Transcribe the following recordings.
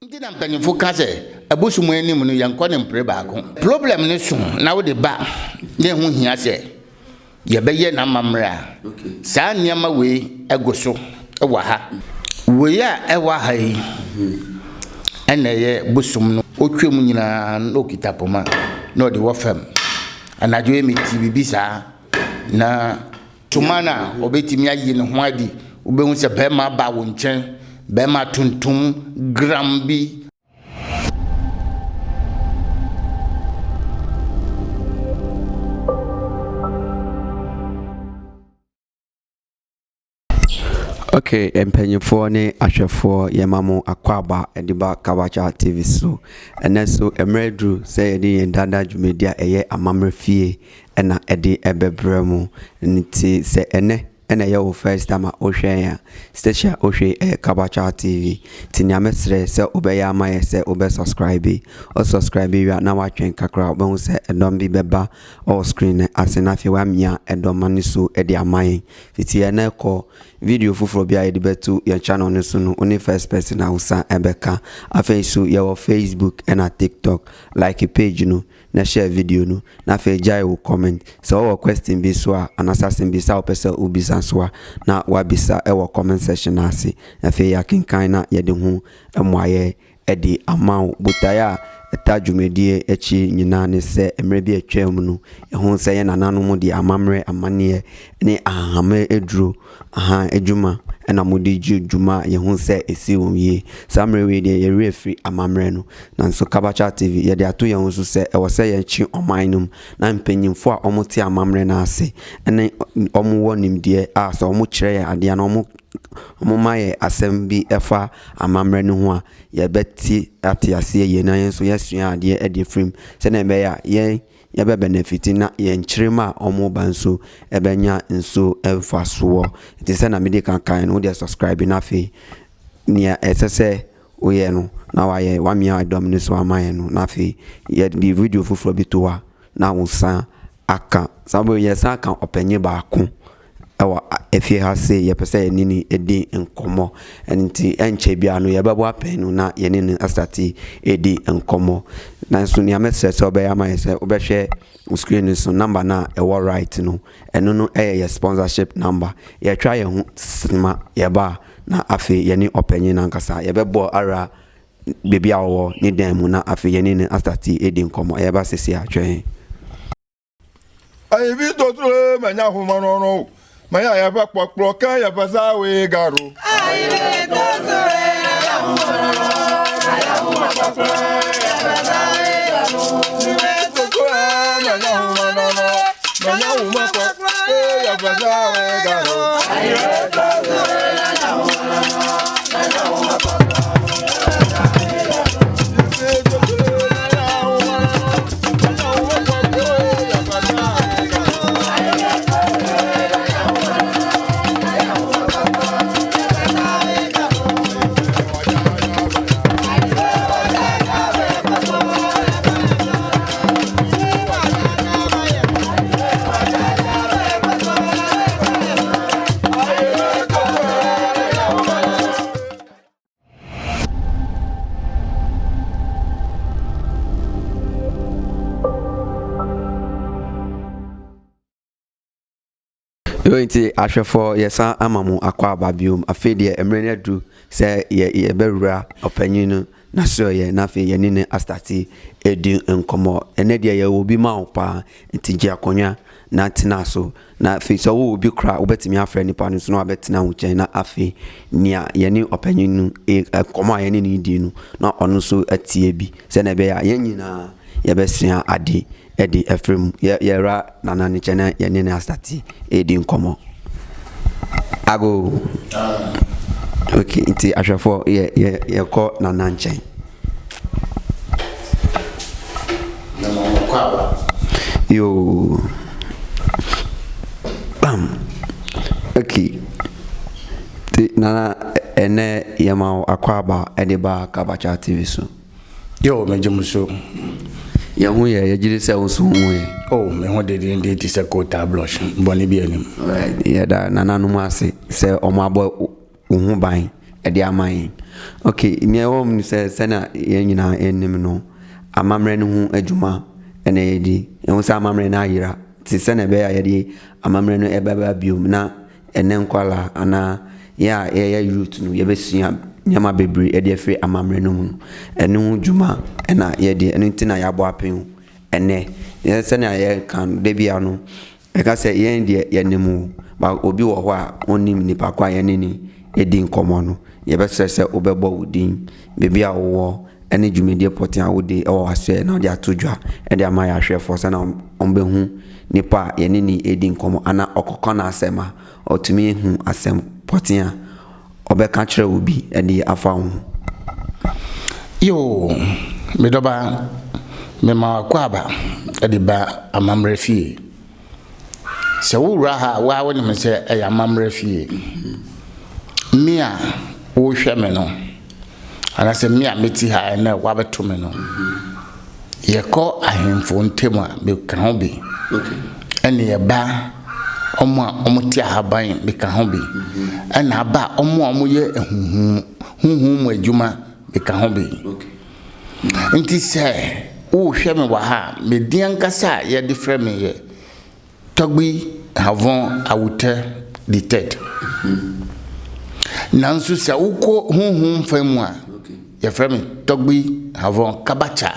Nti na mpanyimfo ka sɛ abosom anim no yɛnkɔ no mpere baako. Problem no so na wode ba na ɛho hia sɛ yɛbɛyɛ n'amammerɛ a, saa nneɛma wei gu so wɔ ha. Wei a ɛwɔ ha yi ɛna ɛyɛ bosom no. Ɔtwam nyinaa na ɔkita poma na ɔde wɔ fam. Anadwo yi mete biribi saa na. Soma no a, ɔbɛtumi ayi ne ho adi. Wobɛhu sɛ barima aba wo nkyɛn, barima tuntum gram bi. Ok, mpanyinfoɔ ne ahwɛfoɔ yɛma mo akwaaba de ba Kabacha TV so. Ɛnɛ nso mmerɛ aduru sɛ yɛde yɛn dada dwumadi a ɛyɛ amammerɛ fie na ɛde ɛbɛbrɛ mo. Nti sɛ ɛnɛ na ɛyɛ wo first time a wohwɛ yɛn a, station a wohwɛ yi ɛyɛ Kabacha TV. Nti nea mɛsrɛ sɛ wobɛyɛ ama yɛ sɛ wobɛ subscribe. Wo subscribe wie a na woatwɛn kakra a wobɛhu sɛ ɛdɔm bi bɛba ɛwɔ screen no ase na afei woamia ɛdɔm no so de ama yɛn. Fiti ɛnɛ kɔ video foforɔ bi a yɛde bɛto yɛn channel no so no, wo ne first person a wosan ɛbɛka. Afei nso yɛwɔ Facebook ɛna TikTok. Like page no na share video no na afei gyae wo comment. Sɛ wowɔ question bi so a anaasɛ asɛmbisa a wopɛ sɛ wobisa nso a na woabisa wɔ comment section no ase. Afei yɛakenkan na yɛde ho mmuaeɛ de ama wo. Botaeɛ a ɛta dwumadie akyi nyinaa ne sɛ mmerɛ bi a atwam no yɛhuu sɛ yɛn nananom de amammerɛ, amanneɛ ne ahahamma aduro ahaa adwuma na wɔde gye dwuma a yɛhu sɛ ɛsi wɔn yie. Saa mmerɛ wei deɛ yɛn werɛ afiri amammerɛ no. Nanso Kabacha TV, yɛde ato yɛn ho so sɛ ɛwɔ sɛ yɛkye ɔman no mu na mpanimfoɔ a wɔte amammerɛ no ase ne wɔwɔ nimdeɛ a sɛ wɔkyerɛ yɛn adeɛ anaa wɔma yɛn asɛm bi fa amammerɛ no ho a, yɛbɛte ate aseɛ yie na yɛn nso yɛasua adeɛ de afiri mu sɛdeɛ ɛbɛyɛ a yɛn yɛbɛ benefit na yɛn nkyirimma a wɔreba nso bɛnya nso mfasoɔ. Nti sɛdeɛ mede kan kaeɛ no, wodeɛ subscribe na afei nea ɛsɛ sɛ woyɛ no na wayɛ, wamia dɔm no so ama yɛn no na afei yɛde video foforɔ bi to hɔ a na wo nsa aka. Saa berɛ yi yɛsan ka ɔpanyin baako wɔ efie ha sei, yɛpɛ sɛ yɛne no di nkɔmmɔ. Ɛno nti ɛnkyɛ biara no yɛbɛbɔ apɛn no na yɛne no asate adi nkɔmmɔ. Nanso nea mɛsrɛ sɛ wobɛyɛ ama yɛn sɛ wobɛhwɛ wo screen no so number no a ɛwɔ right no, ɛno no yɛ yɛ sponsorship number. Yɛtwa yɛn ho sima yɛba a na afei yɛne ɔpanyin no ankasa yɛbɛbɔ ara baabi a ɔwɔ ne dan mu na afei yɛne no asate adi nkɔmmɔ. Yɛba sisi a twɛn. Ayivi totro manya homa no no manya yɛfɛ kpɔkplɔ kɛ yɛfɛ sa we garo. Ayivi totro manya homa no no manya homa kpɔkplɔ yɛfɛ sa we garo. Ayivi totro manya homa no no manya homa kpɔkplɔ yɛfɛ sa we garo. Ayivi totro manya homa no no manya homa kpɔkplɔ. Yo nti ahwɛfoɔ yɛsan ama mo akɔ aba biom afei deɛ mmerɛ no aduru sɛ yɛ yɛbɛwura ɔpanyin no n'asoɛeɛ na afei yɛne no astate ɛdi nkɔmmɔ ɛnɛ deɛ yɛwɔ bi ma wo paa nti gye akonnwa na tena so Na afei sɛ wowɔ obi koraa a, wobɛtumi afrɛ nipa no nso na wabɛtena wo nkyɛn na afei nea yɛne ɔpanyin no nkɔmmɔ a yɛne no redi no na ɔno nso atie bi sɛnea ɛbɛyɛ a yɛn nyinaa yɛbɛsua ade de afiri mu. Yɛ yɛwura Nana no nkyɛn na yɛne no asate redi nkɔmmɔ. Ago. Okay, nti ahwɛfoɔ yɛ yɛ yɛkɔ Nana nkyɛn. Yoo. Bam. Okay. Nti Nana ɛnɛ yɛma wo akwaaba de ba Kabacha TV so. Yo, megye mo so. Yɛn ho yɛ, yɛgye di sɛ wo nso wo ho yɛ. Oh, me ho dedenden te sɛ kootaa blush, bɔne bi anim. Alright, yɛda nananom ase sɛ wɔn abɔ wo ho ban de ama yɛn. Ok, nea ɛwɔ mu ne sɛ sɛnea yɛn nyinaa yɛnim no, amammerɛ no ho adwuma na yɛdi. Yɛhu sɛ amammerɛ no ayera, nti sɛnea ɛbɛyɛ a yɛde amammerɛ no ɛbɛba bio na ɛnɛ nkwadaa anaa yɛn a yɛyɛ youth no yɛbɛsua nneɛma bebree de afiri amammerɛ no mu no, ɛno ho dwuma na yɛdi. Ɛno nti na yɛabɔ apem ɛnnɛ. Sɛnea yɛka no da biara no, Ɛka sɛ, Yɛn deɛ, yɛnim wo, but obi wɔ hɔ a ɔnnim nipa ko a yɛne no redi nkɔmmɔ no. Yɛbɛsrɛ sɛ wobɛbɔ wo din, baabi a wowɔ, ne dwumadie pɔtee a wodi wɔ w'asoɛeɛ na wode ato dwa de ama yɛn ahwɛfoɔ sɛdeɛ wɔbɛhu nipa a yɛne no redi nkɔmmɔ anaa ɔkɔka n'asɛm a, ɔtumi hu asɛm pɔtee a ɔbɛka kyerɛ obi de afa wo ho. Yoo, me dɔba, mema w'akwaaba de ba amammerɛ fie. Sɛ wowura ha a, wo ara wonim sɛ ɛyɛ amammerɛ fie. Me a wohwɛ me no, anaasɛ me a mete ha ɛnɛ woabɛto me no, Yɛkɔ ahemfo ntam a, meka ho bi. Ɛna yɛba wɔn a wɔte ahaban, meka ho bi. Ɛna aba wɔn a wɔyɛ ahuhu honhom mu adwuma, meka ho bi. Nti sɛ wohwɛ me wɔ ha a, me din ankasa a yɛde frɛ me yɛ Tɔgbi Havon Awutɛ the third. Nanso sɛ wokɔ honhom fa mu a, yɛfrɛ me Tɔgbi Havon Kabacha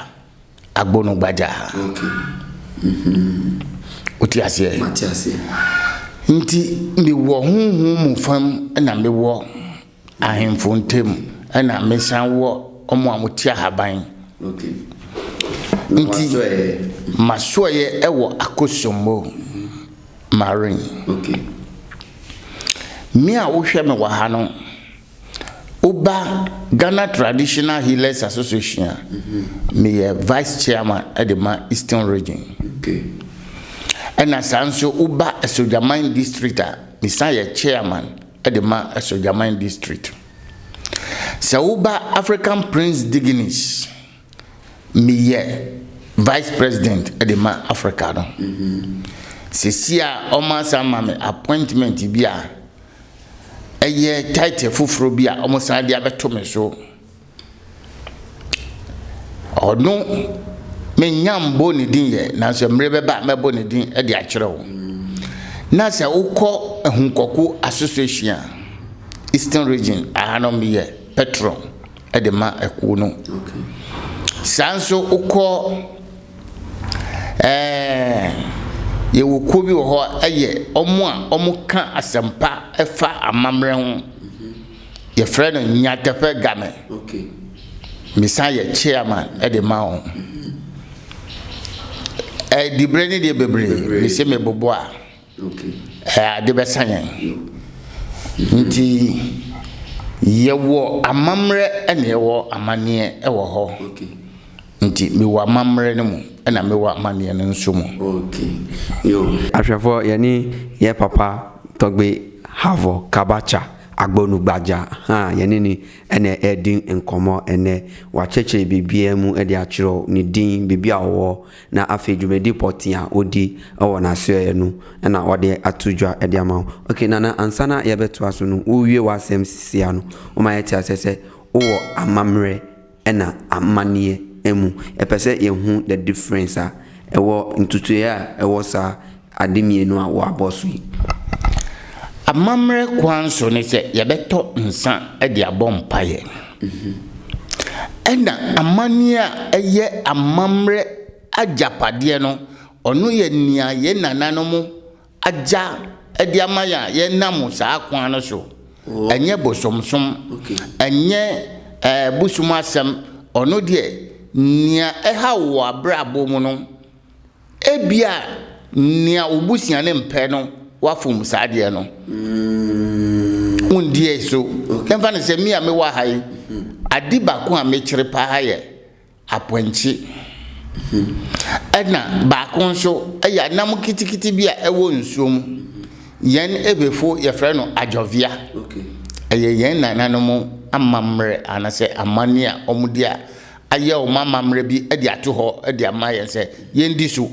Agbonogbagya. Wote aseɛ? Nti mewɔ honhom mu fam na mewɔ ahemfo ntam na mesan wɔ wɔn a wɔte ahaban. Nti m'asoɛeɛ wɔ Akosombo Marine. Me a wohwɛ me wɔ ha no, woba Ghana Traditional Healers Association a, meyɛ vice chairman de ma Eastern Region. Ɛna saa nso woba Asogyaman District a, mesan yɛ chairman de ma Asogyaman District. Sɛ woba African Prince Dignis, meyɛ Vice President de ma Africa no. Sisi a wɔasan ma me appointment bi a ɛyɛ title foforɔ bi a wɔsan de abɛto me so. Ɔno, mennya mbɔɔ ne din yɛ, nanso mmerɛ bɛba a mɛbɔ ne din de akyerɛ wo. Na sɛ wokɔ Ahunkɔko Association a, Eastern Region, aha no meyɛ patron de ma akuo no. Saa nso wokɔ ɛɛ yɛwɔ kuo bi wɔ hɔ ɛyɛ wɔn a wɔka asɛmpa ɛfa amammerɛ ho. Yɛfrɛ no Nyatɛpɛ Game. Mesan yɛ chairman de ma wɔn. Diberɛ ne deɛ bebree, mese mebobo a, ade bɛsa yɛn. Nti yɛwɔ amammerɛ na yɛwɔ amanneɛ wɔ hɔ. Nti mewɔ amammerɛ no mu ɛna mewɔ amanneɛ no nso mu. Okay. Yo. Ahwɛfoɔ, yɛne yɛ papa Tɔgbe Havɔ Kabacha Agbonugbagya haa yɛne no na ɛredi nkɔmmɔ ɛnnɛ. Wakyerɛkyerɛ biribiara mu de akyerɛ wo, ne din, baabi a ɔwɔ, na afei dwumadi pɔtee a ɔdi wɔ n'asoɛeɛ no na ɔde ato dwa de ama wo. Okay, Nana, ansa na yɛbɛtoa so no, worewie w'asɛm seesei no, woma yɛte aseɛ sɛ wowɔ amammerɛ ɛna amanneɛ mu. Yɛpɛ sɛ yɛhu the difference a ɛwɔ ntutuiɛ a ɛwɔ saa ade mmienu a wɔabɔ so yi. Amammerɛ kwan so ne sɛ yɛbɛtɔ nsa de abɔ mpaeɛ. Ɛna amanneɛ a ɛyɛ amammerɛ agyapadeɛ no, ɔno yɛ nea yɛn nananom agya de ama yɛn a yɛnam saa kwan no so. Ɛnyɛ bosomsom, ɛnyɛ ɛɛ bosom asɛm. Ɔno deɛ, nea ɛha wo wɔ abrabɔ mu no, ebia nea wo busua no mpɛ no, woafom saa adeɛ no. Wondiɛ so. Yɛmfa no sɛ me a mewɔ ha yi, ade baako a mekyere paa yɛ apɔnkye. Ɛna baako nso yɛ anam kitikiti bi a ɛwɔ nsuo mu. Yɛn Ebefo yɛfrɛ no adwɔvea. Ɛyɛ yɛn nananom amammerɛ anaasɛ amanneɛ a wɔde a ayɛ wɔn amammerɛ bi de ato hɔ de ama yɛn sɛ yɛndi so.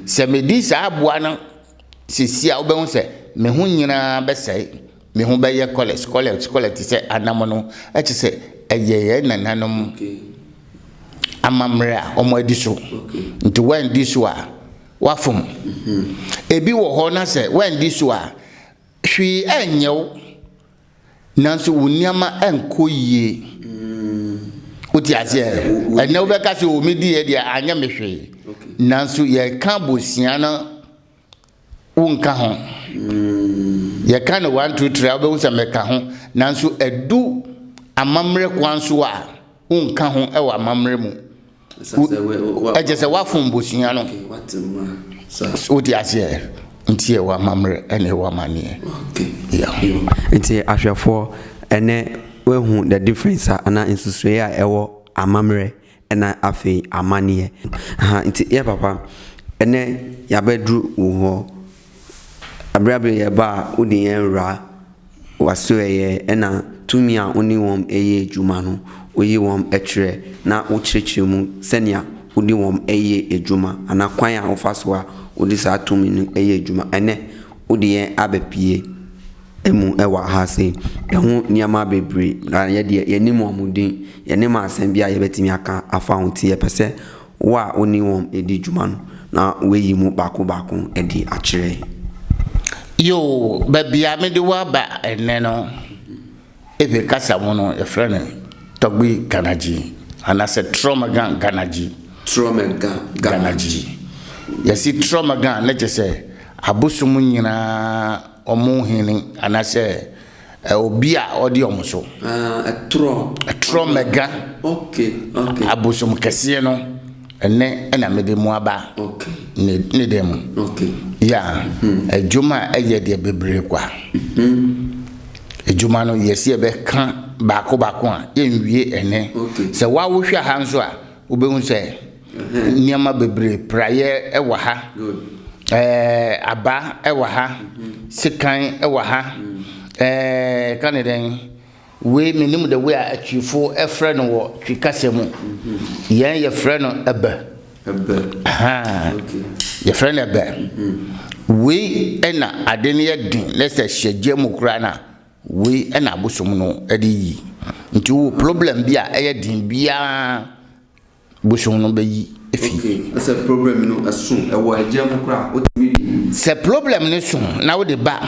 Sɛ medi saa aboa no seesei a wobɛhu sɛ me ho nyinaa bɛsɛe. Me ho bɛyɛ colours colours colours te sɛ anam no, ɛkyerɛ sɛ ɛyɛ yɛn nananom amammerɛ a wɔadi so. Nti woandi so a, woafom. Ebi wɔ hɔ na sɛ woandi so a, hwee ɛnyɛ wo, nanso wo nneɛma ɛnkɔ yie. Wote aseɛ? Ɛnɛ wobɛka sɛ o me diiɛ deɛ anyɛ me hwee. Nanso yɛka abosua no wonka ho. Yɛka no one two three a wobɛhu sɛ meka ho nanso ɛdu amammerɛ kwan so a wonka ho wɔ amammerɛ mu. Ɛkyɛ sɛ woafom bosua no. Wote aseɛ? Nti yɛwɔ amammerɛ ɛna ɛwɔ amanneɛ. Yeah. Nti ahwɛfoɔ ɛnɛ woahu the difference a anaa nsusueɛ a ɛwɔ amammerɛ Ɛna afei amaneɛ. Aha nti yɛ papa ɛnɛ yɛabɛduru wo hɔ. Aberɛ a yɛba a wode yɛn wura w'asoɛeɛ ɛna tumi a wo ne wɔn yɛ adwuma no woyi wɔn kyerɛ na wokyerɛkyerɛ mu sɛnea wode wɔn yɛ adwuma anaa kwan a wofa so a wode saa tumi no yɛ adwuma. Ɛnɛ wode yɛn abɛpue. mu wɔ ha sei. Yɛahu nneɛma bebree, na yɛn deɛ yɛnnim wɔn din, yɛnnim asɛm bi a yɛbɛtumi aka afa ho nti yɛpɛ sɛ wo a wo ne wɔn di dwuma no na woayi mu baako baako de akyerɛ yɛn. Yoo, baabi a mede wo aba ɛnnɛ no, Ewe kasa mu no, yɛfrɛ no Tɔgbi Ganagyi anaasɛ Trɔmɛga Ganagyi. Trɔmɛga Ganagyi. Yɛsi Trɔmɛga ne kyerɛ sɛ abosom nyinaa wɔn hene anaasɛ obi a ɔdi wɔn so. Ah, ɛtrɔ. Trɔmɛga. Okay, okay. Abosom kɛseɛ no, ɛnɛ ɛna mede mu aba. Okay. Ne ne dan mu. Okay. Yeah. Adwuma a ɛyɛ deɛ bebree kwa. Adwuma no yɛsi yɛbɛka baako baako a yɛnwie ɛnɛ. Sɛ wo a wohwɛ ha nso a wobɛhu sɛ nneɛma bebree praeɛ wɔ ha, ɛɛ aba wɔ ha, sekan wɔ ha, ɛɛ ka ne dɛn wei menim the way a atwifo frɛ no wɔ twi kasa mu. Yɛn yɛfrɛ no ɛbɛ. Ɛbɛ. Ahaa. Yɛfrɛ no ɛbɛ. Wei na ade no yɛ den na sɛ hyɛ gya mu koraa no a, wei na abosom no de yi. Nti wowɔ problem bi a ɛyɛ den biara, bosom no bɛyi afi. Okay, sɛ problem no ɛso ɛwɔ ɛgya mu koraa a, wotumi de. Sɛ problem no so na wode ba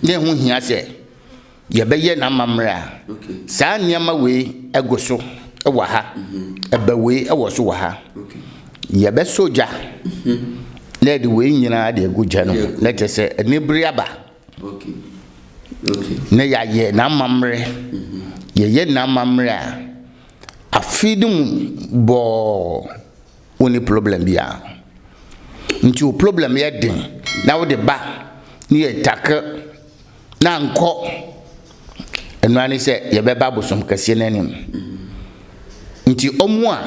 na ɛho hia sɛ Yɛbɛyɛ n'amammerɛ a, saa nneɛma wei gu so wɔ ha, ɛbɛ wei wɔ so wɔ ha. Yɛbɛsɔ gya na yɛde wei nyinaa de agu gya no mu na kyerɛ sɛ anibere aba. Na yɛayɛ n'amammerɛ. Yɛyɛ n'amammerɛ a, afe no mu bɔɔ wonni problem biara. Nti wo problem yɛ den na wode ba ne yɛ tackle na ankɔ ɛno ara ne sɛ yɛbɛba abosom kɛseɛ no anim. Nti ɔmo a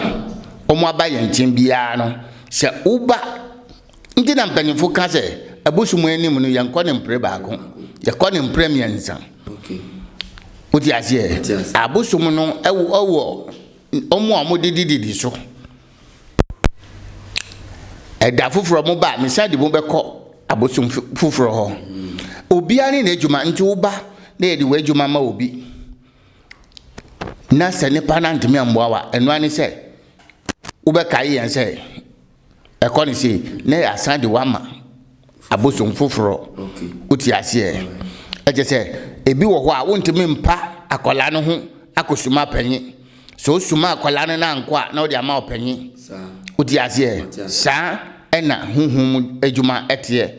ɔmo aba yɛn nkyɛn biara no, sɛ woba nti na mpanyinfo ka sɛ abosom anim no yɛnkɔ ne mpere baako, yɛkɔ ne mpere mmiɛnsa. Wote aseɛ? Abosom no ɛwɔ ɔmo a ɔmo didididi so. Ɛda foforɔ mo ba a, mesan de mo bɛkɔ abosom foforɔ hɔ. Obiara ne n'adwuma nti woba na yɛde w'adwuma ma obi na sɛ nipa no antumi ammoa wa ɛno ara ne sɛ wobɛkae yɛn sɛ ɛkɔ ne sei na yɛasan de wama abosom foforɔ. Wote aseɛ? Ɛkyɛ sɛ ebi wɔ hɔ a wontumi mpa akwadaa no ho akɔsuma panyin. Sɛ osuma akwadaa no na ankɔ a na wode ama ɔpanyin. Wote aseɛ? Saa ɛna honhom mu adwuma ɛteɛ.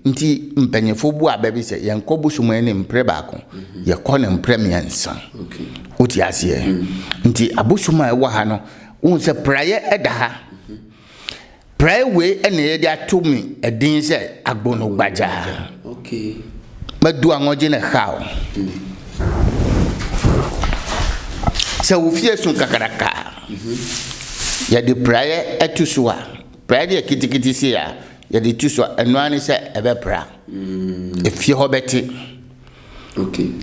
Nti mpanyinfoɔ bu abɛ bi sɛ yɛnkɔ bosom anim mprɛ baako, yɛkɔ no mprɛ mmiɛnsa. Wote aseɛ? Nti abosom a ɛwɔ ha no, wohu sɛ praeɛ ɛda ha. Praeɛ wei na yɛde ato me ɛdin sɛ Agbonogbagyaa. Madu aŋɔgye na ɛha o. Sɛ wo fie so kakraka a, yɛde praeɛ ɛto so a, praeɛ deɛ kitikiti sei a, yɛde to so a, ɛno ara ne sɛ ɛbɛpra. Efie hɔ bɛte.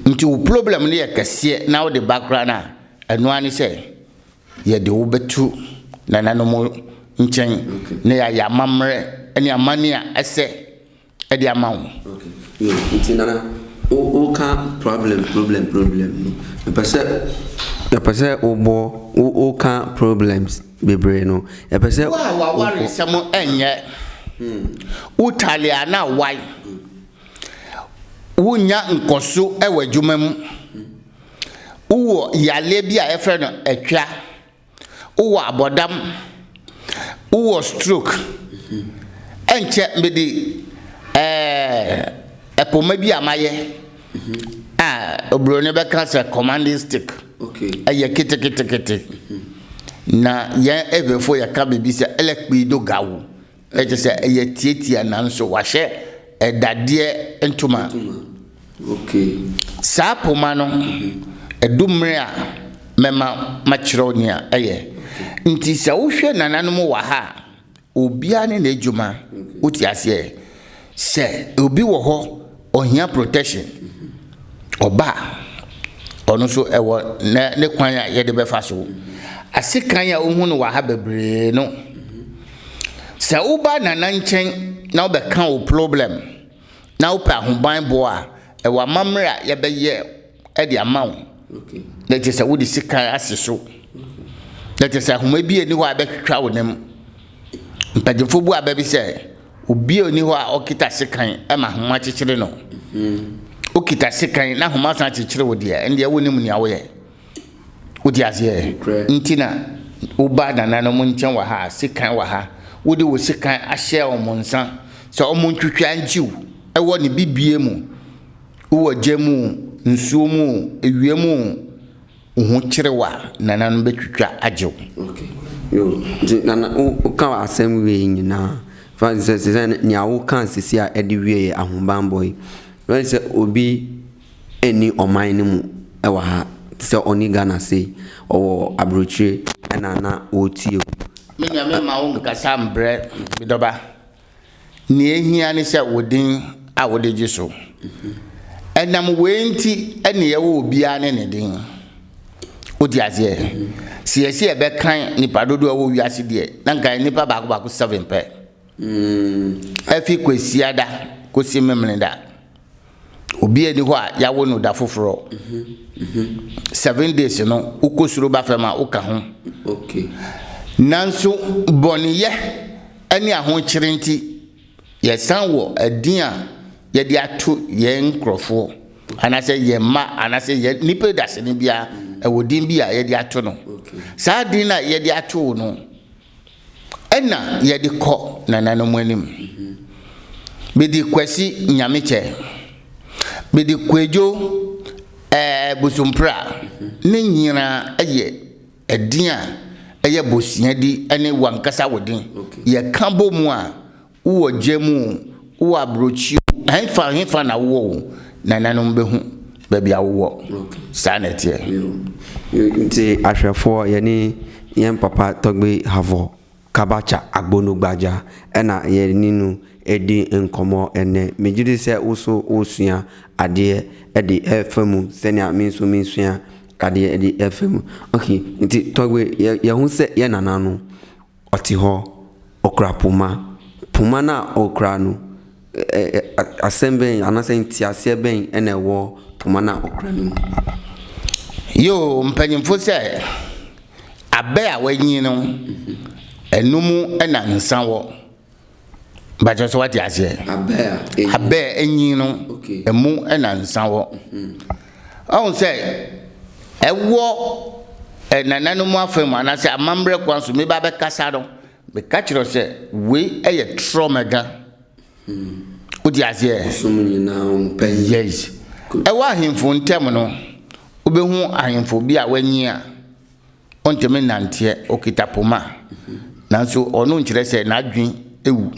Nti wo problem no yɛ kɛseɛ na wode ba koraa no a, ɛno ara ne sɛ Yɛde wo bɛto nananom nkyɛn na yɛayɛ amammerɛ ne amanne a ɛsɛ de ama wo. Nti nana, Wo woka problem problem problem no, mepɛ sɛ mepɛ sɛ wobɔ wo woka problems bebree no, yɛpɛ sɛ Wo a w'awaresɛm nyɛ, wotale a na awae, wonnya nkɔso wɔ adwuma mu, wowɔ yareɛ bi a yɛfrɛ no atwa. Wowɔ abɔdam, wowɔ stroke, ɛnkyɛ mede ɛɛ ɛpoma bi a mayɛ a oburoni bɛka sɛ commanding stick. Ɛyɛ ketekete. Na yɛn Ewefoɔ yɛka biribi sɛ ɛlɛkpi do gawo. Ɛkyerɛ sɛ ɛyɛ tiatia nanso wahyɛ dadeɛ ntoma. Saa poma no, ɛdu mmerɛ a mɛma makyerɛ wo nea ɛyɛ. Nti sɛ wohwɛ nananom wɔ ha a, obiara ne n'adwuma. Wote aseɛ? Sɛ obi wɔ hɔ, ɔhia protection, ɔba a, ɔno nso ɛwɔ ne ne kwan a yɛde bɛfa so. Asekan a wohu no wɔ ha bebree no, Sɛ woba Nana nkyɛn na wobɛka wo problem na wopɛ ahobanbɔ a, ɛwɔ amammerɛ a yɛbɛyɛ de ama wo. Na kyerɛ sɛ wode sekan ase so. Na kyerɛ sɛ ahoma bi nni hɔ a ɛbɛtwitwa wo nam. Mpanyimfo bu aba bi sɛ obi a ɔni hɔ a ɔkita sekan ma ahoma kyekyere no. Wokita sekan na ahoma san kyekyere wo deɛ, ɛndeɛ wonim nea woyɛ. Wote aseɛ? Nti na woba nananom nkyɛn wɔ ha a, sekan wɔ ha. Wode wo sekan ahyɛ wɔn nsa sɛ wɔntwitwa ngye wo wɔ ne bibie mu. Wowɔ gya mu o, nsuo mu o, ewia mu o, wo ho kyere wo a, nananom bɛtwitwa agye wo. Okay. Yo, nti nana woka asɛm wei nyinaa fa sɛ sɛ nea woka sisi a ɛde wie yɛ ahobanbɔ yi. Sɛ obi nni ɔman no mu wɔ ha te sɛ ɔne Ghana sei, ɔwɔ aburokyire ɛna na ɔretie o. Me nua me mma wo nkasa mbrɛ me dɔba. Nea ehia ne sɛ wo din a wode gye so. Ɛnam wei nti ɛne yɛwɔ obiara ne ne din. Wote aseɛ? Sɛ yɛsi yɛbɛkan nipa dodoɔ a ɛwɔ wiase deɛ, na nka nipa baako baako seven pɛ. Ɛfi Kwasiada kɔsi Memeneda. Obi ani hɔ a yɛawo no da foforɔ. 7 days no, wokɔ soro ba fam a, woka ho. Nanso bɔneyɛ ne ahokyere nti, yɛsan wɔ ɛdin a yɛde ato yɛn nkurɔfoɔ anaasɛ yɛn mma anaasɛ yɛn nipa dasani biara ɛwɔ din bi a yɛde ato no. Saa din a yɛde ato no, Ɛna yɛde kɔ nananom anim. Mede Kwasi Nyamekyɛ, mede Kwadwo ɛɛ Bosompra, ne nyinaa yɛ ɛdin a ɛyɛ bosuadi ne wankasa wo din. Yɛka bɔ mu a, Wowɔ gya mu o, wowɔ aburokyi o, hefa hefa na wowɔ o, nananom bɛhu baabi a wowɔ. Saa na ɛteɛ. Nti ahwɛfoɔ yɛne yɛn papa Tɔgbe Havɔ Kabacha Agbonugbaja ɛna yɛne no redi nkɔmmɔ ɛnnɛ. Megye di sɛ wo nso woresua adeɛ de refa mu sɛnea me nso mesua adeɛ de refa mu. Okay, nti Tɔgbe yɛhu sɛ yɛn nana no Ɔte hɔ, ɔkura poma. Poma no a ɔkura no, asɛm bɛn anaasɛ nteaseɛ bɛn na ɛwɔ poma no a ɔkura no mu? Yoo, mpanyimfo sɛ, abɛ a wɔanyin no, ɛno mu na nsa wɔ. Mpakyɛ sɛ wate aseɛ. Abɛ a enyin no, emu na nsa wɔ. Ɔhu sɛ ɛwɔ nananom afa mu anaasɛ amammerɛ kwan so meba bɛkasa no, meka kyerɛ sɛ wei yɛ trɔmɛga. Wote aseɛ? Yes. Ɛwɔ ahemfo ntam no, wobɛhu ahemfo bi a wɔanyin a Ɔntumi nnanteɛ, ɔkita poma, nanso ɔno nkyerɛ sɛ n'adwene awu.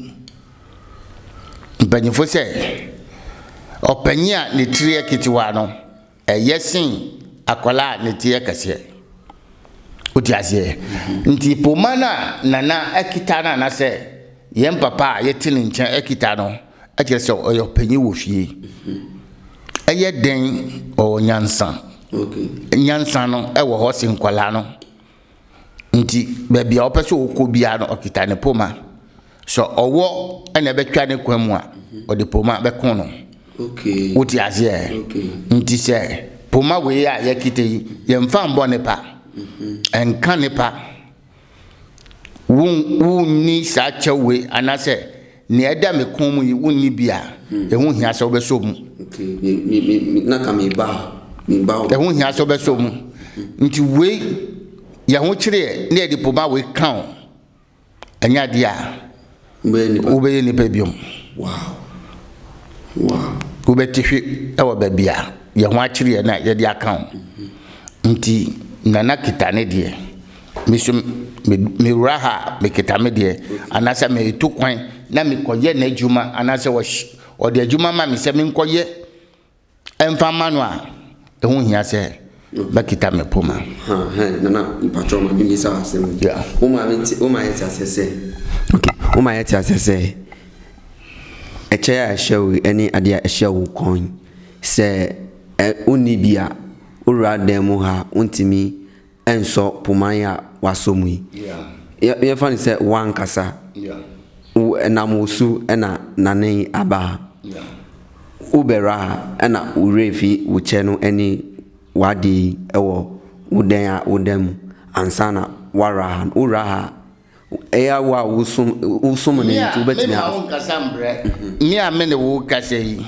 Mpanyimfo sɛ, ɔpanyin a ne tiri yɛ ketewa no, ɛyɛ sen akwadaa a ne ti yɛ kɛseɛ. Wote aseɛ? Nti poma no a Nana kita no anaasɛ yɛn papa a yɛte ne nkyɛn kita no, kyerɛ sɛ ɔyɛ ɔpanyin wɔ fie. Ɛyɛ den ɔwɔ nyansa. Nyansa no wɔ hɔ sen nkwadaa no. Nti baabi a ɔpɛ sɛ ɔkɔ biara no ɔkita ne poma. Sɛ ɔwɔ na ɛbɛtwa ne kwan mu a, ɔde poma bɛko no. Wote aseɛ? Nti sɛ poma wei a yɛkita yi, yɛmfa mbɔ nipa. Ɛnka nipa. Wonni saa kyɛw wei anaasɛ nea ɛda me kɔn mu yi wonni bi a, ɛho hia sɛ wobɛsɔ mu. Ɛho hia sɛ wobɛsɔ mu. Nti wei yɛn ho kyereɛ na yɛde poma wei ka wo. Ɛnyɛ adeɛ a wobɛyɛ nipa biom. Wobɛte hwe wɔ baabi a yɛn ho akyere yɛn a yɛde aka ho. Nti Nana kita ne deɛ, me nso mewura ha a mekita me deɛ, anaasɛ meretu kwan na mekɔyɛ n'adwuma anaasɛ ɔde adwuma ma me sɛ menkɔyɛ Ɛmfa mma no a, ɛho hia sɛ mɛkita me poma. Nana, mpakyɛw ma memmisa wo asɛm bi. Wo maame te, wo ma yɛte aseɛ sɛ, okay, wo ma yɛte aseɛ sɛ, ɛkyɛ a ɛhyɛ wo yi ne adeɛ a ɛhyɛ wo kɔn yi, sɛ ɛ wonni bi a, wowura dan mu ha a, wontumi nsɔ poma yi a wasɔ mu yi. Yɛmfa no sɛ w'ankasa, wo ɛnam wo su na nane yi aba ha. Wobɛwura ha ɛna wo werɛ fi wo kyɛ no ne w'adeɛ yi wɔ wo dan a woda mu ansa na woawura ha. Wowura ha a, Ɛyɛ wo a wosom wosom no nti wobɛtumi a. Me a wo nkasa mbrɛ. Me a me ne wo kasa yi,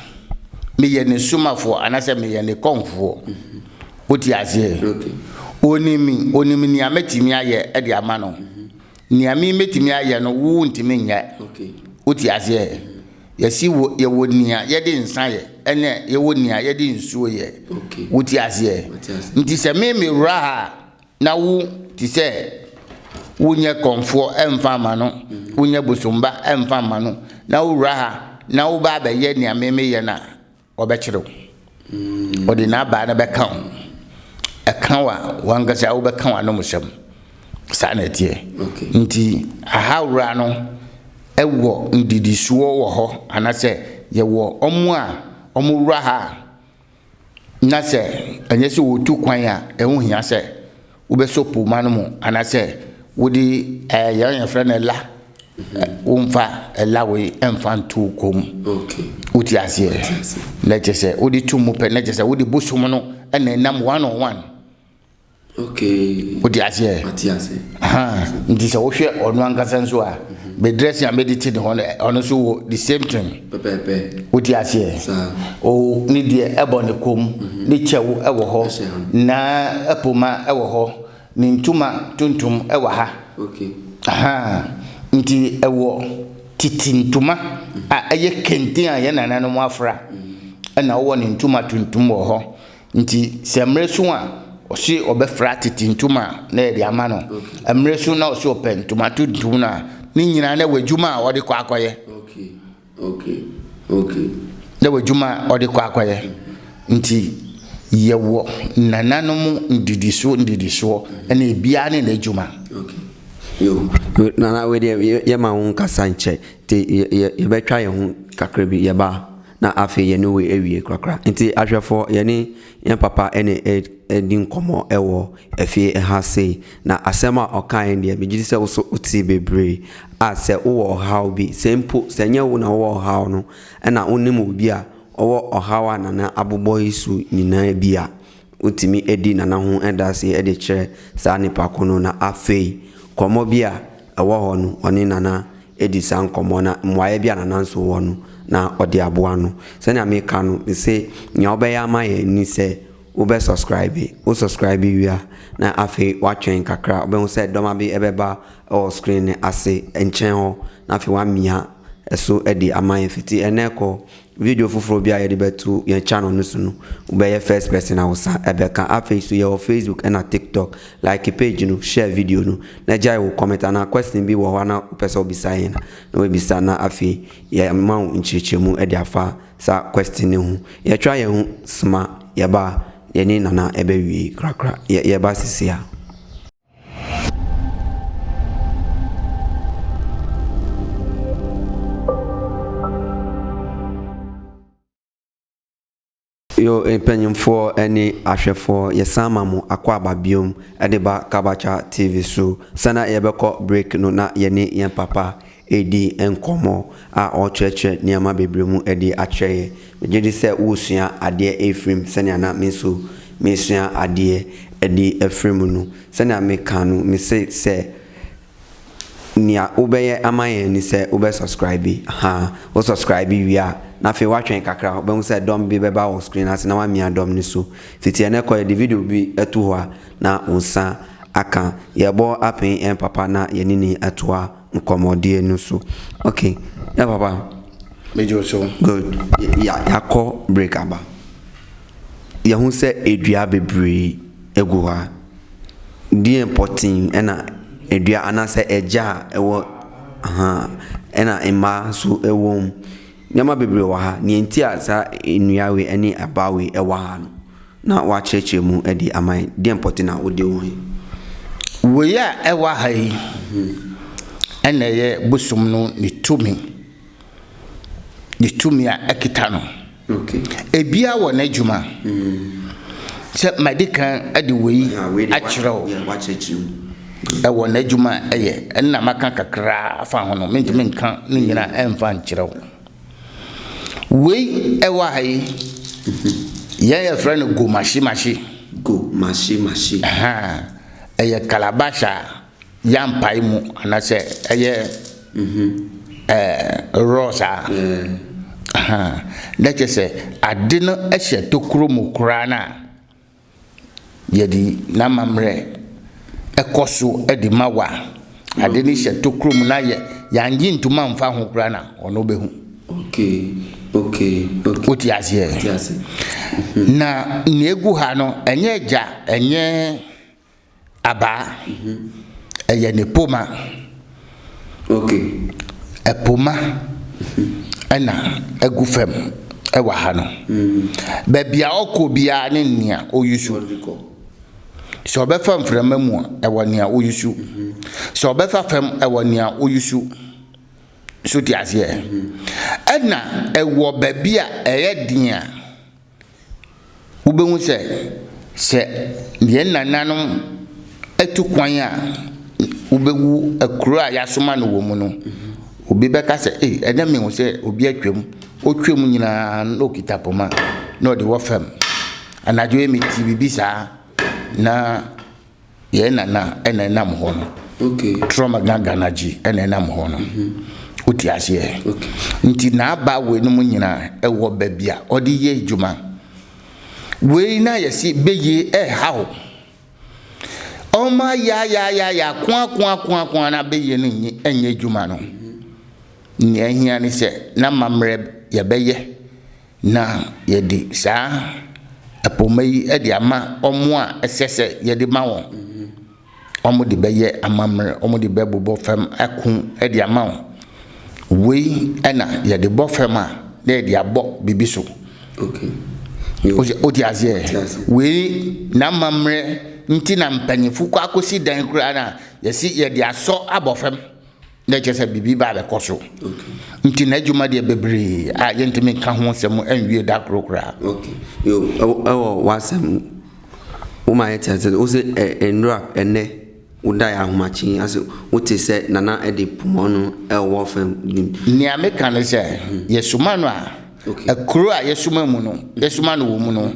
meyɛ ne somafoɔ anaasɛ meyɛ ne kɔmfoɔ. Wote aseɛ? Onim me, onim nea mɛtumi ayɛ de ama no. Nea me mɛtumi ayɛ no, wo ntumi nyɛ. Wote aseɛ? Yɛsi wɔ yɛwɔ nea yɛde nsa yɛ ɛne yɛwɔ nea yɛde nsuo yɛ. Wote aseɛ? Nti sɛ me mewura ha a, Na wo te sɛ wonyɛ kɔmfoɔ mfa mma no, wonyɛ bosomba mfa mma no, na wowura ha na woba abɛyɛ nea me meyɛ no a, ɔbɛkyere wo. Ɔde n'abaa no bɛka wo. Ɛka wo a, w'ankasa wobɛka w'anomsɛm. Saa na ɛteɛ. Nti aha wura no wɔ nnidisoɔ wɔ hɔ anaasɛ yɛwɔ wɔn a wɔwura ha a, Na sɛ ɛnyɛ sɛ wɔretu kwan a, ɛho hia sɛ wobɛsɔ poma no mu anaasɛ wode ɛɛ yɛn yɛfrɛ no ɛla womfa ɛla wei ɛmfa nto wo kɔn mu. Wote aseɛ? Na kyerɛ sɛ wode to mu pɛ na kyerɛ sɛ wode bosom no ɛna ɛnam one on one. Okay. Wote aseɛ? Mate ase. Nti sɛ wohwɛ ɔno ankasa nso a, me dressing a mede te ne hɔ no, ɔno nso wɔ the same thing. Pɛpɛɛpɛ. Wote aseɛ? Saa. O ne deɛ ɛbɔ ne kɔn mu, ne kyɛw ɛwɔ hɔ, na poma ɛwɔ hɔ, ne ntoma tuntum ɛwɔ ha. Okay. Aha. Nti ɛwɔ tete ntoma a ɛyɛ kente a yɛn nananom afra, ɛna ɔwɔ ne ntoma tuntum wɔ hɔ. Nti sɛ mmere so a ɔse ɔbɛfra tete ntoma a, na yɛde ama no. Mmere so na ɔse ɔpɛ ntoma tuntum no a, ne nyinaa na ɛwɔ adwuma a ɔde kɔ akɔyɛ. Na ɛwɔ adwuma a ɔde kɔ akɔyɛ. Nti yɛwɔ nananom ndidisoɔ ndidisoɔ ɛna ebiara ne n'adwuma. Yo, Nana wei deɛ yɛma wo nkasa nkyɛ nti yɛbɛtwa yɛn ho kakra bi yɛba a. Na afei yɛne wei awie korakora. Nti ahwɛfoɔ yɛne yɛn papa ɛna ɛdi nkɔmmɔ ɛwɔ ɛfie ɛha sei. Na asɛm a ɔkaeɛ no deɛ megye di sɛ wo so wotee bebree. A sɛ wowɔ ɔhaw bi, sɛ mpo sɛ ɛnyɛ wo na wowɔ ɔhaw no ɛna wonim obi a ɔwɔ ɔhaw a Nana abobɔ yi so nyinaa bi a, wotumi di Nana ho danseɛ de kyerɛ saa nipa ko no. Na afei nkɔmmɔ bi a ɛwɔ hɔ no ɔne Nana di saa nkɔmmɔ na mmuaeɛ bi a Nana nso wɔ no na ɔde aboa no. Sɛnea meka no, mese nea wobɛyɛ ama yɛn ni sɛ wobɛ subscribe, wo subscribe wie a na afei woatwɛn kakra, wobɛhu sɛ dɔma bi ɛbɛba wɔ screen no ase nkyɛn hɔ na afei woamia ɛso de ama yɛn. Fiti ɛnnɛ kɔ Video foforɔ biara a yɛde bɛto yɛn channel no so no, wobɛyɛ first person a wo sa ɛbɛka. Afei so yɛwɔ Facebook ɛna TikTok. Like page no, share video no, na gyae wo comment anaa question bi wɔ hɔ a na wopɛ sɛ wobisa yɛn a, na wabisa na afei yɛama wo nkyerɛkyerɛmu de afa saa question no ho. Yɛtwa yɛn ho soma, yɛba a, yɛne Nana ɛbɛwie korakora. Yɛba sisi a. Yo mpanyimfoɔ ne ahwɛfoɔ yɛsan ma mo akwaaba biom de ba Kabacha TV so. Sɛna yɛbɛkɔ break no na yɛne yɛn papa redi nkɔmmɔ a ɔrekyerɛkyerɛ nneɛma bebree mu de akyerɛ yɛn. Megye di sɛ woresua adeɛ afiri mu sɛnea na me nso meresua adeɛ de afiri mu no. Sɛnea meka no, mese sɛ nea wobɛyɛ ama yɛn ne sɛ wobɛ subscribe. Ha, wo subscribe wie a, na afei woatwɛn kakra, wobɛhu sɛ dɔm bi bɛba wɔ screen ase na woamia dɔm no so. Fiti ɛnnɛ kɔ yɛde video bi to hɔ a, na wo nsa aka. Yɛbɔ apen yɛn papa na yɛne ni atoa nkɔmmɔdie no so. Ok, yɛ papa. Megye wo so. Good. Yɛakɔ break aba. Yɛhu sɛ edua bebree egu hɔ a, deɛn pɔtee ɛna edua anaasɛ ɛgya a ɛwɔ ahaa ɛna mmaa nso ɛwɔ mu. Nneɛma bebree wɔ ha. Nea nti a saa nnua wei ɛne abaa wei ɛwɔ ha no, na woakyerɛkyerɛ mu de ama yɛn. Deɛn pɔtee na wode wo he? Wei a ɛwɔ ha yi ɛna ɛyɛ bosom no ne tumi, ne tumi a ɛkita no. Ebia wɔ n'adwuma. Sɛ madi kan de wei akyerɛ wo. Ɛwɔ n'adwuma a ɛyɛ. Ɛnna maka kakra afa ho no, mentumi nka ne nyinaa ɛmfa nkyerɛ wo. Wei ɛwɔ ha yi, yɛn yɛfrɛ no gomahyemahye. Gomahyemahye. Ɛyɛ calabash a yɛampae mu anaasɛ ɛyɛ ɛɛ raw saa. Na kyerɛ sɛ ade no hyɛ tokuro mu koraa no a, yɛde n'amammerɛ kɔ so de ma wo a, ade no hyɛ tokuro mu na yɛ yɛangye ntoma amfa ho koraa na ɔno bɛhu. Okay, okay, okay. Wote aseɛ? Wote ase. Na nea egu ha no, ɛnyɛ gya, ɛnyɛ abaa, ɛyɛ ne poma. Okay. Ɛpoma ɛna ɛgu fam ɛwɔ ha no. Baabi a ɔkɔ biara ne nea ɔyusu. Sɛ ɔbɛfa mframa mu a, ɛwɔ nea ɔyusu. Sɛ ɔbɛfa fam, ɛwɔ nea ɔyusu. So te aseɛ? Ɛna ɛwɔ baabi a ɛyɛ den a, Wobɛhu sɛ, sɛ yɛn nananom atu kwan a, wobɛwu kuro a yɛasoma no wɔ mu no, obi bɛka sɛ, ei, ɛnɛ mehu sɛ obi atwam. Ɔtwam nyinaa na ɔkita poma na ɔde wɔ fam. Anadwo yi mete biribi saa na Yɛn nana na ɛnam hɔ no. Okay. Trɔma Ganganagye na ɛnam hɔ no. Wote aseɛ? Okay. Nti n'aba wei no mu nyinaa ɛwɔ baabi a ɔde yɛ adwuma. Wei na yɛsi bɛyie ɛha o. Ɔma yaayaayaya koakoakoakoa na bɛyie no nyɛ adwuma no. Nea ɛhia ne sɛ na mammerɛ yɛbɛyɛ. Na yɛde saa poma yi de ama wɔn a ɛsɛ sɛ yɛde ma wɔn. Wɔde bɛyɛ amammerɛ, wɔde bɛbobɔ fam ako de ama wɔn. Wei na yɛde bɔ fam a, na yɛde abɔ biribi so. Okay. Wote aseɛ? Wei n'amammerɛ nti na mpanyinfo kɔ akɔsi dan koraa na yɛsi yɛde asɔ abɔ fam. na ɛkyerɛ sɛ biribi ba abɛkɔ so. Nti n'adwuma deɛ bebree a yɛntumi nka ho asɛm nwie da koro koraa. Okay. Yo, ɛwɔ w'asɛm woma yɛte ase wo sɛ nnora ɛnɛ wodaeɛ ahomakye ase wote sɛ nana de poma no ɛwɔ fam. Nea meka ne sɛ yɛsoma no a Kuro a yɛsoma mu no, yɛsoma no wɔ mu no,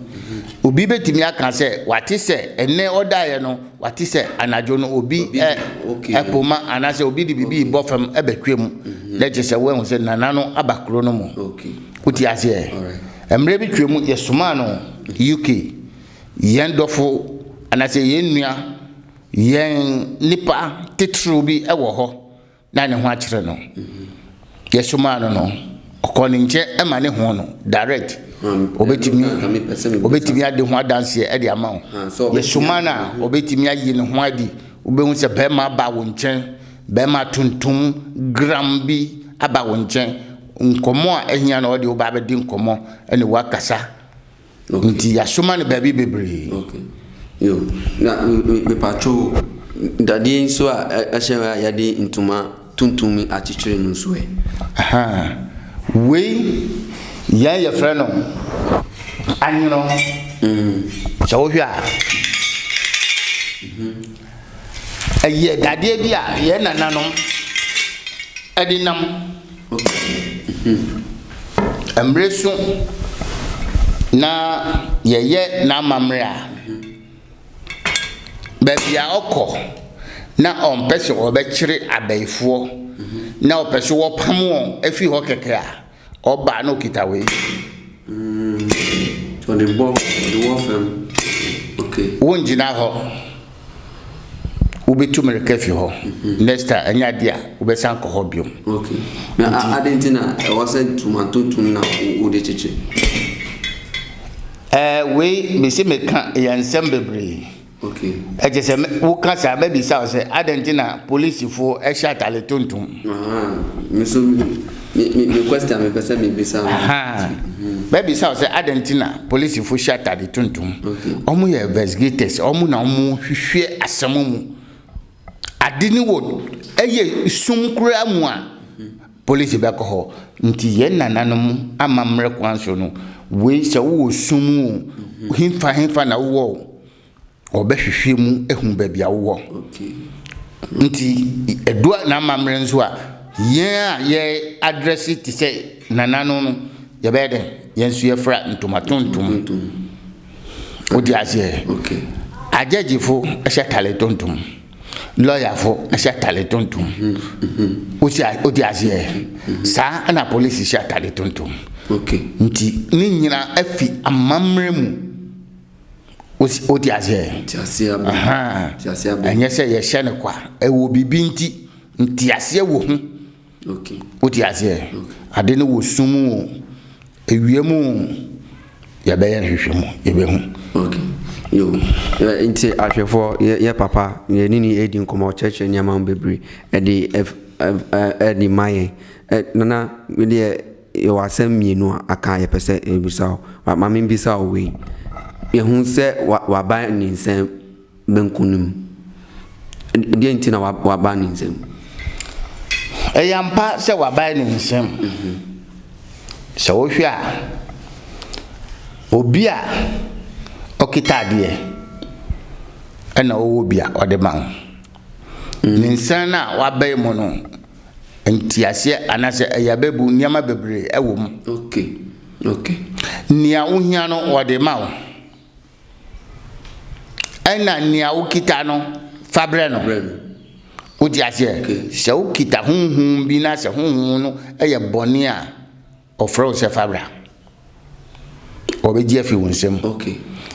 obi bɛtumi aka sɛ wate sɛ ɛnɛ ɔdaeɛ no, wate sɛ anadwo no obi ɛpoma anaasɛ obi de biribi bɔ fam ɛbɛtwa mu. Na kyerɛ sɛ woahu sɛ nana no aba kuro no mu. Wote aseɛ? Mmerɛ bi twa mu yɛsomaa no UK, yɛn dɔfo anaasɛ yɛn nua, yɛn nipa titiriw bi wɔ hɔ. na ne ho akyere no. Yɛsomaa no no, ɔkɔɔ ne nkyɛn ma ne ho no direct. Obetumi obetumi adi ho adanseɛ de ama wo. Yɛsoma no a, obetumi ayi ne ho adi. Wobɛhu sɛ bɛrima aba wo nkyɛn, bɛrima tuntum gram bi aba wo nkyɛn. Nkɔmmɔ a ahia na ɔde wo ba abɛdi nkɔmmɔ ne woakasa. Nti yɛasoma no baabi bebree. Okay. Yo, na mepatwo dadeɛ nso a ɛhyɛ hɔ a yɛde ntoma tuntum akyekyere no nso ɛ? Aha. Wei yɛn yɛfrɛ no. Anwono. Sɛ wohwɛ a, ɛyɛ dadeɛ bi a yɛn nananom de nam. Mmerɛ so na yɛyɛ n'amammerɛ a, baabi a ɔkɔ na ɔmpɛ sɛ ɔbɛkyere abayifoɔ na ɔpɛ sɛ wɔpam wɔn afiri hɔ kɛkɛ a, Ɔba na okita wei. Ɔde bɔ, ɔde wɔ fam. Okay. Wongyina hɔ. Wobɛtu mmirika fi hɔ. Next time, ɛnyɛ adeɛ a wobɛsan kɔ hɔ biom. Okay. Na ade nti na ɛwɔ sɛ ntoma tuntum na wode kyekye? Ɛɛ wei mese meka yɛ nsɛm bebree. Okay. Ɛkyɛ sɛ woka saa mɛbisa wo sɛ adɛn nti na polisifoɔ hyɛ atade tuntum? Me nso me me me question mepɛ sɛ mebisa no. Mɛbisa wo sɛ adɛn nti na polisifoɔ hyɛ atade tuntum? Wɔn yɛ investigators, wɔn na wɔn hwehwɛ asɛm mu. Ade no wɔ ɛyɛ sum koraa mu a polisi bɛkɔ hɔ. Nti yɛn nananom amammerɛ kwan so no, wei sɛ wowɔ sum mu o, hefa hefa na wowɔ o, wɔbɛhwehwɛ mu ahu baabi a wowɔ. Nti ɛdu n'amammerɛ nso a, yɛn a yɛ adrɛse te sɛ nananom no, yɛbɛyɛ dɛn? Yɛn nso yɛfra ntoma tuntum. Wote aseɛ? Agyɛgyefo hyɛ atare tuntum. Lɔyafo hyɛ atare tuntum. Wote aseɛ? Saa na polisi hyɛ atare tuntum. Nti ne nyinaa afi amammerɛ mu. Wote aseɛ? Ɛnyɛ sɛ yɛhyɛ no kwa. Ɛwɔ biribi nti, nteaseɛ wɔ ho. Wote aseɛ? Ade no wɔ sum mu o, ewia mu o, yɛbɛyɛ nhwehwɛmu, yɛbɛhu. Okay. Yo. Nti ahwɛfoɔ, yɛ, yɛ papa, yɛne ne edi nkɔmmɔ, ɔkyerɛkyerɛ nneɛma mu bebree ɛde ɛf, ɛf, ɛde ma yɛn. Ɛ, nana, me deɛ yɛwɔ asɛm mmienu a aka a yɛpɛ sɛ yɛbisa wo. Ma, ma membisa wo wei. Yɛhu sɛ wa, waba ne nsam. Benku no mu. Deɛn nti na waba ne nsam? Ɛyɛ ampa sɛ waba ne nsam. Sɛ wohwɛ a, obi a ɔkita adeɛ ɛna ɔwɔ bi a ɔde ma wo. Ne nsa no a waba mu no, nteaseɛ anaasɛ ɛyɛ abɛbu nneɛma bebree ɛwɔ mu. Okay. Okay. Nea wohia no ɔde ma wo. Ɛna nea wokita no, fa brɛ no. Wote aseɛ? Sɛ wokita honhom bi na sɛ honhom no yɛ bɔne a, ɔfrɛ wo sɛ fa bra. Ɔbɛgye afi wo nsam.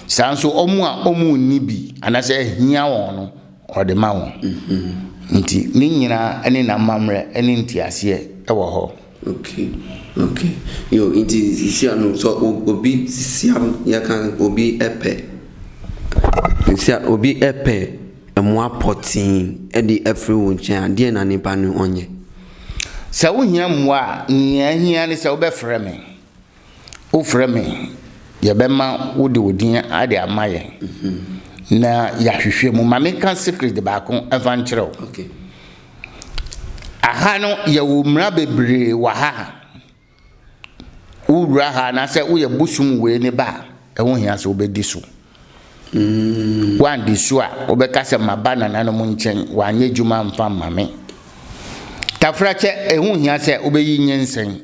Saa nso wɔn a wɔnni bi anaasɛ ahia wɔn no, ɔde ma wɔn. Mm-hmm. Nti ne nyinaa ne n'amammerɛ ne nteaseɛ wɔ hɔ. Okay okay yo nti sisi ano sɛ obi sisi ano yɛka obi pɛ sisi a obi pɛ mmoa pɔtee de afiri wo nkyɛn a deɛ na nipa no ɔnyɛ. Sɛ wohia mmoa a nea ahia ne sɛ wobɛfrɛ me wofrɛ me yɛbɛma wode wo din ade ama yɛn na yɛahwehwɛ mu ma meka secret baako mfa nkyerɛ wo. Okay. Aha no yɛwɔ mmara bebree wɔ ha. Wowura ha anaasɛ woyɛ bosom wei ne ba a, ɛho hia sɛ wobɛdi so. Mm. Woandi so a, wobɛka sɛ maba nananom nkyɛn, wɔanyɛ adwuma mfa mma me. Tafrakyɛ, ɛho hia sɛ wobɛyi nyinsɛn.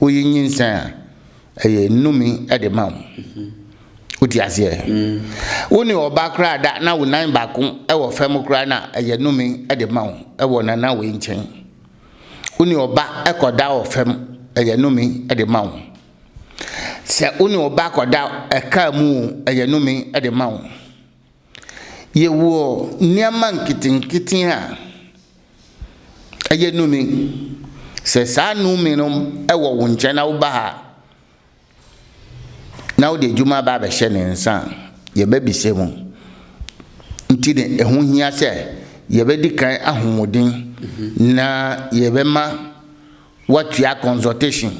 Woyi nyinsɛn a, ɛyɛ nnome de ma wo. Wote aseɛ? Wo ne ɔba koraa da na wo nan baako wɔ fam koraa na ɛyɛ nnome de ma wo wɔ nana wei nkyɛn. Wo ne ɔba kɔda wɔ fam, ɛyɛ nnome de ma wo. Sɛ wo ne ɔba kɔda ɛkaa mu o, ɛyɛ nnome de ma wo. Yɛwɔ nneɛma nketenkete a ɛyɛ nnome. Sɛ saa nnome no wɔ wo nkyɛn na woba ha na wode adwuma ba abɛhyɛ ne nsa a, yɛbɛbisa mu. Nti na ɛho hia sɛ yɛbɛdi kan ahu wo din na yɛbɛma woatua consultation.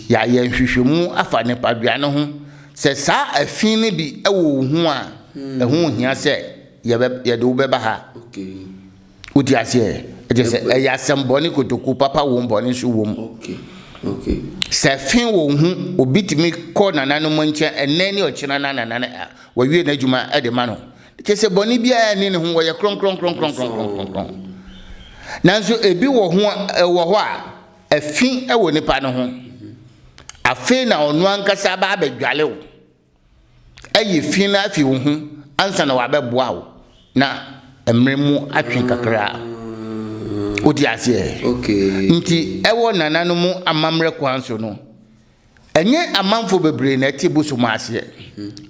Yɛayɛ nhwehwɛmu afa nipadua no ho. Sɛ saa afi no bi wɔ wo ho a, ɛho hia sɛ yɛde wo bɛba ha. Wote aseɛ? Ɛkyɛ sɛ ɛyɛ asɛm bɔne kotoku papa wom bɔne nso wom. Okay. Okay. Sɛ fi wɔ wo ho, obi tumi kɔ nananom nkyɛn ɛnnɛ ne ɔkyena na nana no wawie n'adwuma de ma no. Kyerɛ sɛ bɔne biara nni ne ho, wɔyɛ kronkronkronkronkronkronkron. Nanso ebi wɔ ho wɔ hɔ a, ɛfi wɔ nipa no ho. Afei na ɔno ankasa aba abɛdwale wo. Ayi fi no afi wo ho ansa na wabɛboa wo na mmerɛ mu atwe kakra. Wote aseɛ? Okay. Nti ɛwɔ nananom amammerɛ kwan so no, ɛnyɛ amanfoɔ bebree na ɛte bosom aseɛ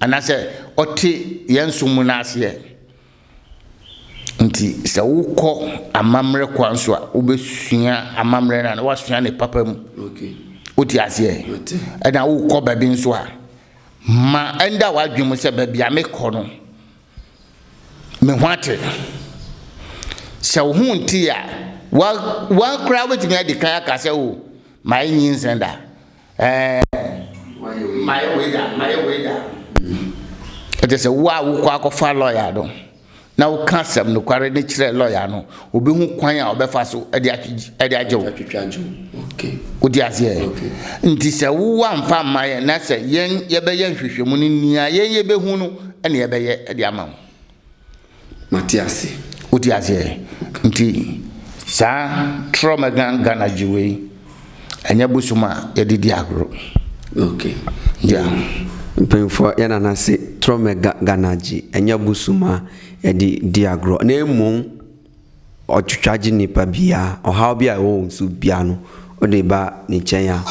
anaasɛ ɔte yɛn som mu no aseɛ. Nti sɛ wokɔ amammerɛ kwan so a, wobɛsua amammerɛ no a na woasua ne papa mu. Wote aseɛ? Ɛna wokɔ baabi nso a, ma ɛnda w'adwene mu sɛ baabi a mekɔ no, me ho ate. Sɛ wo ho nte a, wa wa koraa wobɛtumi adi kan aka sɛ o, oh, mayɛ nyinsɛn da. Ɛɛ, mayɛ wei da, mayɛ wei da. Ɛkyɛ sɛ wo a wokɔ akɔfa lɔya no na woka asɛm nokware no kyerɛ lɔya no, obehu kwan a ɔbɛfa so de de agye wo. Wote aseɛ? Nti sɛ wo amfa amma yɛn na sɛ yɛn yɛbɛyɛ nhwehwɛmu no nea yɛn yɛbɛhu no ɛna yɛbɛyɛ de ama wo. Mate ase. Wote aseɛ? Nti saa Trɔmɛgan Ghana gye wei, ɛnyɛ bosom a yɛde di agorɔ. Okay. Yeah. Mpanyinfoɔ yɛn nana se Trɔmɛga Ghana gye ɛnyɛ bosom a yɛde di agorɔ na mmom ɔtwitwa gye nipa biara ɔhaw bi a ɛwɔ wɔn so biara no wode ba ne nkyɛn a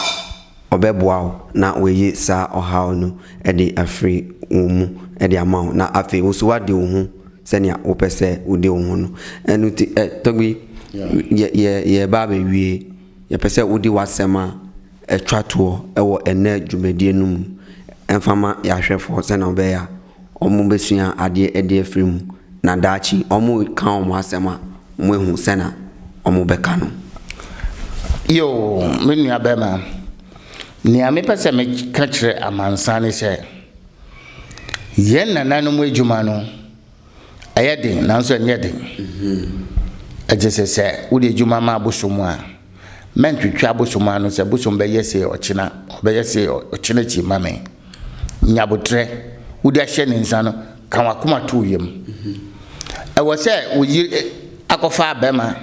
Ɔbɛboa wo na wayi saa ɔhaw no de afiri wo mu de ama wo, na afei wo nso woadi wo ho sɛnea wopɛ sɛ wodi wo ho no. Ɛno nti, ɛ, Togbi, yɛ, yɛ, yɛreba abɛwie. Yɛpɛ sɛ wode w'asɛm a ɛtwa toɔ wɔ ɛnnɛ dwumadie no mu mfa ma yɛn ahwɛfoɔ sɛnea ɛbɛyɛ a wɔbɛsua adeɛ de afiri mu, na daakye wɔreka wɔn asɛm a, wɔahu sɛnea wɔbɛka no. Yoo, me nua bɛrima, nea mepɛ sɛ meka kyerɛ amansan ne sɛ, yɛn nananom adwuma no, ɛyɛ den nanso ɛnyɛ den. Ɛgye sɛ sɛ wode adwuma ma abosom a, mɛntwetwe abosom ano sɛ bosom bɛyɛ sei ɔkyena, ɔbɛyɛ sei ɔkyena akyi ma me. Nya aboterɛ, wode ahyɛ ne nsa no, ka w'akoma to wo yam. Ɛwɔ sɛ wo yere akɔfa bɛrima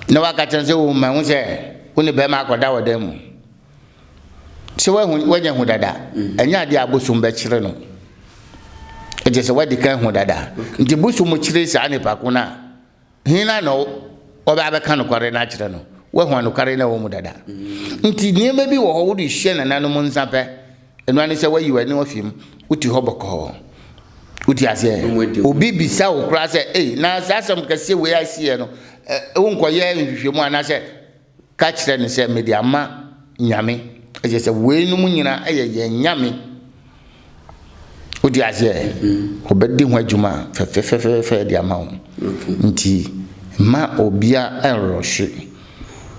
na waka kyerɛ sɛ wo mahu sɛ wo ne bɛrima akɔda wɔ dan mu. Sɛ wahu wanya hu dada, ɛnyɛ adeɛ a bosom bɛkyerɛ no. Ɛkyɛ sɛ wadi kan hu dada. Nti bosom kyerɛ saa nipa ko no a, Hena na ɔbɛ abɛka nokware no akyerɛ no? Woahu anokware no a ɛwɔ mu dada. Nti nneɛma bi wɔ hɔ wode hyɛ nananom nsa pɛ, ɛno ara ne sɛ woayi w'ani afi mu, wote hɔ bɔkɔɔ. Wote aseɛ? Obi bisa wo koraa sɛ, ei, na saa asɛm kɛseɛ wei asiiɛ no, wonkɔyɛ nhwehwɛmu anaasɛ Ka kyerɛ no sɛ, Mede ama Nyame. Ɛkyerɛ sɛ weinom nyinaa yɛ yɛn Nyame. Wote aseɛ? Ɔbɛdi ho adwuma fɛfɛfɛfɛ de ama wo. Nti mma obia nrɔhye.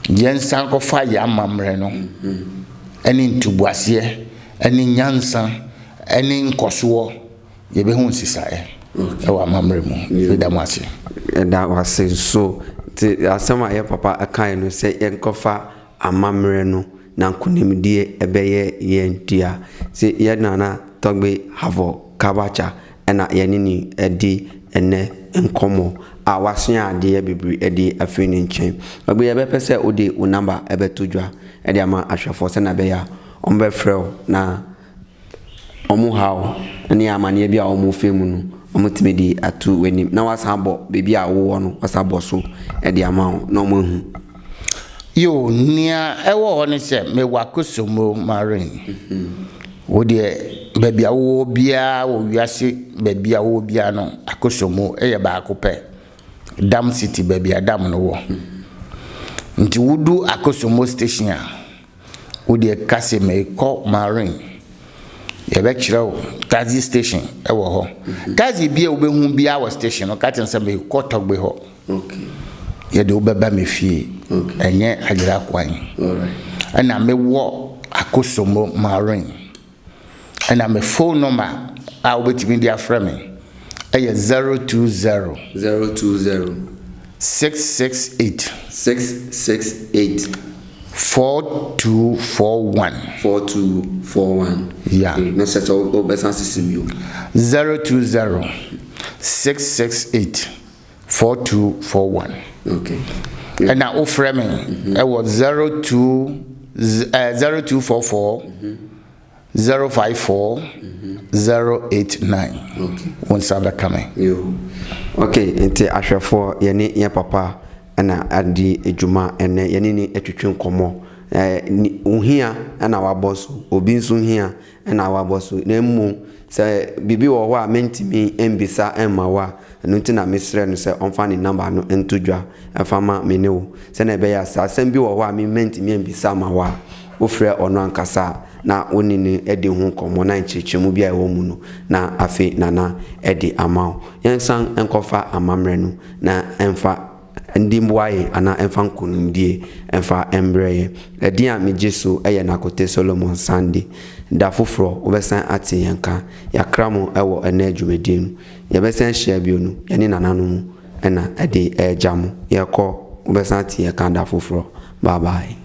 Yɛnsan kɔfa yɛn amammerɛ no ne ntoboaseɛ ne nyansa ne nkɔsoɔ. Yɛbɛhu nsesaeɛ wɔ amammerɛ mu. Meda mo ase. Yɛda wo ase nso. Nti asɛm a yɛ papa kaeɛ no sɛ yɛnkɔfa amammerɛ no na nkonimdie bɛyɛ yɛn dea. Nti yɛn Nana Tɔgbe Havɔ Kabacha na yɛne no adi ɛnnɛ nkɔmmɔ a wasua adeɛ bebree de afiri ne nkyɛn. Tɔgbe yɛbɛpɛ sɛ wode wo number bɛto dwa de ama ahwɛfoɔ sɛdeɛ ɛbɛyɛ a wɔbɛfrɛ wo na wɔn haw ne amaneɛ bi a wɔrefa mu no, wɔtumi de ato w'anim na wɔasan abɔ baabi a wowɔ no, wɔasan abɔ so de ama wo na wɔahu. Yoo, nea ɛwɔ hɔ ne sɛ mewɔ Akosombo Marine. Wo deɛ, baabi a wowɔ biara wɔ wiase baabi a wowɔ biara no, Akosombo yɛ baako pɛ. Dam City, baabi a dam no wɔ. Nti wodu Akosombo station a, Wo deɛ ka se merekɔ Marine. Yɛbɛkyerɛ wo taxi station wɔ hɔ. Taxi bi a wobɛhu biara wɔ station no, ka kyerɛ no sɛ merekɔ Tɔgbe hɔ. Yɛde wo bɛba me fie. Ɛnyɛ ayera kwan. Ɛna mewɔ Akosombo Marine. Ɛna me phone number a wobɛtumi de afrɛ me ɛyɛ 020. 020. 668. 668. 4241. 4241. Yeah. Okay, na sɛ sɛ wobɛsan sisi bio. 020 668 4241. Okay. Ɛna wofrɛ me ɛwɔ 02 0244 054 089. Okay. Wo nsa bɛka me. Yo. Okay, nti ahwɛfoɔ yɛne yɛn papa na adi dwuma ɛnɛ yɛne ne atwitwi nkɔmmɔ. Ɛɛ ni ohia na wabɔ so, obi nso hia na wabɔ so. Na mmom sɛ biribi wɔ hɔ a mentumi mbisa mma wo a, ɛno nti na mesrɛ no sɛ ɔmfa ne number no nto dwa mfa ma me ne wo. Sɛnea ɛbɛyɛ a sɛ asɛm bi wɔ hɔ a me mantumi ambisa amma wo a, wofrɛ ɔno ankasa a, na wo ne no adi ho nkɔmmɔ na nkyerɛkyerɛmu bi a ɛwɔ mu no, na afei Nana de ama wo. Yɛnsan nkɔfa amammerɛ no na ɛmfa ndi mmoa yɛn anaa ɛmfa nkonimdie mfa mbrɛ yɛn. Ɛdin a megye so yɛ Nakote Solomon Sande. Da foforɔ wobɛsan ate yɛn nka. Yɛakra mo wɔ ɛnnɛ dwumadie no. Yɛbɛsan ahyia bio no, yɛne nananom na ɛde regya mo. Yɛkɔ, wobɛsan ate yɛn ka da foforɔ. Bye bye.